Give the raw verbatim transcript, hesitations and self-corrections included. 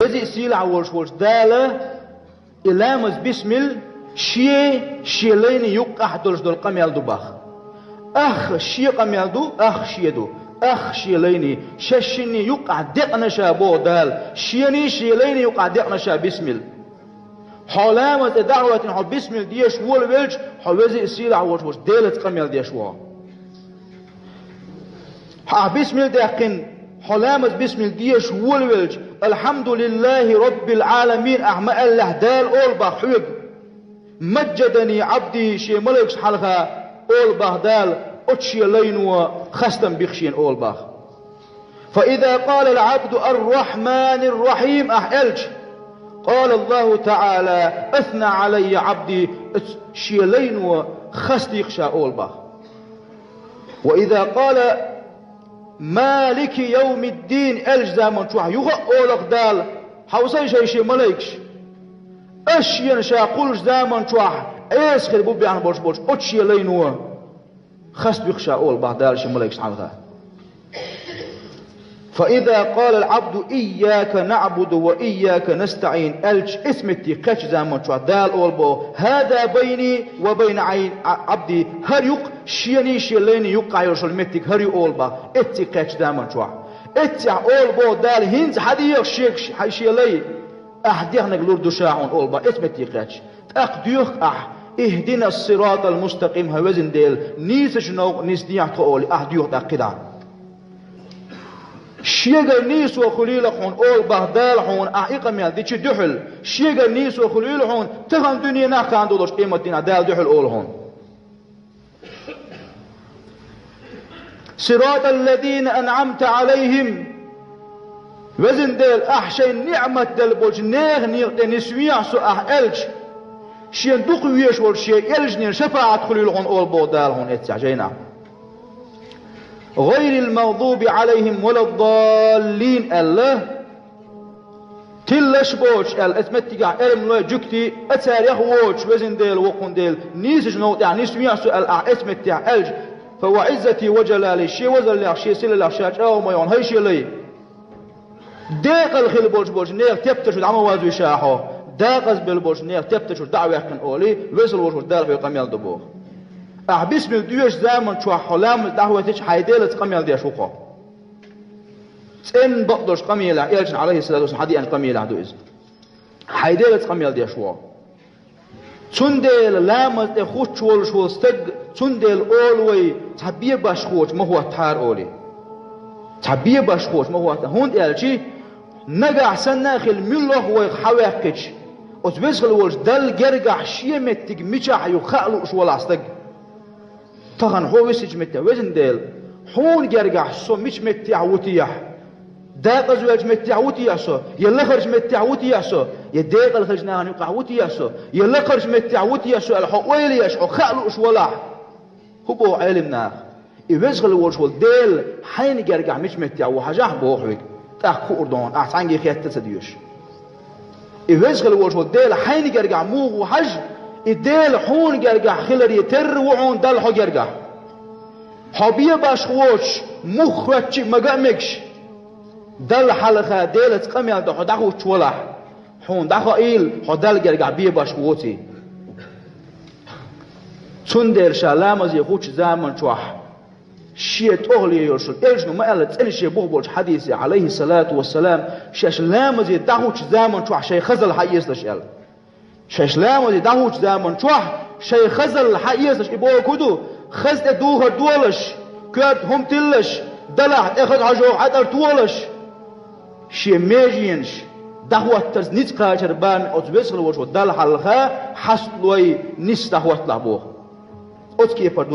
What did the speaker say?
Веза а сийлахь волуш волчу Дала и ламаз бисмил шен, шен лайни юккъахь долуш долу къамел ду бах. Ах шен къамел ду, ах шен ду, ах шен лайни, шаьш шинний юккъахь декъна ша боху Дала, шений шен лайни юккъахь декъна ша бисмил. Хьо ламаз тӀе дӀахӀоьттина, хьо бисмил дезаш волавелча, хьо веза а сийлахь волуш волчу Делаца къамел деш ву. Ахь бисмил даьккхина, хьо ламаз бисмил дезаш волавелча, «Алхьамдулиллахи Роббил Ӏаламин» ахь ма аьллехь, Дала олу бах хьоьга: «Маджжадани Ӏабди», шен малайкашна хьалха олу бах Дала, оцу шен лайно хастам бих шена олу бах. «Фа иза къала ал-Ӏабду ар-Рахьманир-Рахьим» ахь аьлча, къала Аллаху ТаӀала: «Асна Ӏалайя Ӏабди», оцу шен лайно хастийх ша олу бах. «Ва иза къала Малики йовмиддин» аьллачу заман чохь юха а олах Дала: «Хьовсай шайн шен малайкаш, ас шена ша кхуллучу заман чохь Ӏеса хир бу бехна болуш болчу оцу шен лайно хастбих ша» олу бах Дала шен малайкашна хьалха. «Фа иза къала ал-Ӏабду ийяка наӀбуду ва ийяка настаӀин» аьлча, эцу метте кхаьччу заман чохь Дала олу боху: «ХӀаза байни ва байна Ӏайн Ӏабди», хӀара юкъ шений шен лайни юккъахь йолуш йолу меттиг хӀара ю олу бах, эцциг кхаьччу заман чохь. Эццехь олу боху Дала: «ХӀинца хьан дехаш шегаш хьайн шен лай? Ахь дехнарг лур ду ша хьуна» олу бах, эцу метте кхаьчча. ТӀаккха доьху ахь: «Ихдина ас-сиратал мустакъим», хьан везан Дела, нийсачу новкъа нисдехьа тхо олий, ахь доьху тӀаккха кхидӀа. Шегара нийсо хуьлийла хьуна олу бах Дала хьуна, ахь и къамел дичи дуьхьал. Шегара нийсо хуьлийла хьуна тахана дуьненахь а, кхана долуш къематдийнахь Дала дуьхьал олу хьуна. «Сиратал лазина анӀамта Ӏалайхим». Везан Дела, ахь шайн ниӀмат делла болчу нехан некъа тӀе нисвехьа со ахь аьлча, шен дукха везаш волчу шен элчанийн шапаӀат хуьлийла хьуна олу боху Дала хьуна эццехь жайнахь. «ГӀайрил магӀдуби Ӏалайхим ва ладдаллин» аьлла, тиллаш боцуш аьлла, эцу меттигахь эрмалой, жуьгтий а царех воцуш, везан Дела, воккхун Дела, нийсачу новкъа тӀехь нисвехьа со аьлла ахь эцу меттехь аьлча, «Фа ва Ӏиззати ва жалали», шен вазаллех, шен сийлаллех ша чӀагӀо ма йо хьуна, хӀай шен лай. Декъала хила болуш болчу нехан тептар чу дӀа ма вазве ша хьо, декъаза белла болчу нехан тептар чу дӀа а ваьккхина олий, веза хила волуш волчу Дала хьоьга къамел ду боху. Ахь бисмил доьшучу заман чохь хьо ламаз дӀахӀоьттича, хьайн Делаца къамел деш ву хьо. ЦӀена бакъдолчу къамелехь, элчана, Ӏалайхиссалату вассалам, хьан деанчу къамелехь ду иза. Хьайн Делаца къамел деш ву. Цундела ламаз тӀе хуттуш волуш волу стаг, цундела олу вай, цхьа бен башхочу ма хӀоттахьара олий. Цхьа бен башхочу ма хӀоттахьара, хӀунда аьлча нагахь санна а хила муьлхха а вайх хьан ваьккхича, оцу веза хила волчу Далла гергахь шен меттиг мичахь ю хаа лууш валахь стаг. Тахана хьо висинчу меттехь, везан Дела, хьуна гергахь со мича меттехь ву техьа? Декъаза веллачу меттехь ву техьа со, я лахарчу меттехь ву техьа со, я декъала хиллачу нахана юкъахь ву техьа со, я лакхарчу меттехь ву техьа со аьлла хьо ойла еш, хьо хаа лууш валахь? ХӀун боху Ӏелам наха? И веза хила волуш волу Дела хьайна гергахь мича меттехь ву хьажахь боху хьоьга, тӀаккха хуур ду хьуна, ахь цхьаьнгге хетта а ца доьшу. И веза хила волуш волу Дела хьайна гергахь муха ву хьажа, и Дела хьуна гергахь хиларе терра ву хьуна Далла хьо гергахь. Хьо бен башхавоцуш, муха хоьттича а мага а мегаш, Далла хьалха Делаца къамел дан хьо дӀахӀуттуш валахь, хьуна дӀахаийла, хьо Далла гергахь бен башхавоций. Цундела ша ламазе хуттучу заман чохь шен тӀехула йолуш, элчано ма-аьлла, цӀена шен бух болчу хьадисехь, Ӏалайхиссалату вассалам, шаьш ламазе дӀахӀуттучу заман чохь шайн хазалла хьаэцалаш аьлла. Шаьш ламазе дӀахӀуттучу заман чохь шайн хазалла хьаэцалаш и бохург хӀун ду? Хаза тӀе духар долаш, коьрта хӀума тиллаш, далахь тӀе хаза хьожа хьатӀара тохалаш. Шен меженаш дӀахӀоттарца ницкъ кхачар бан оцу веза хила волчу Далла хьалха хьасталой нисса дӀахӀотталахь боху. Оцу кепара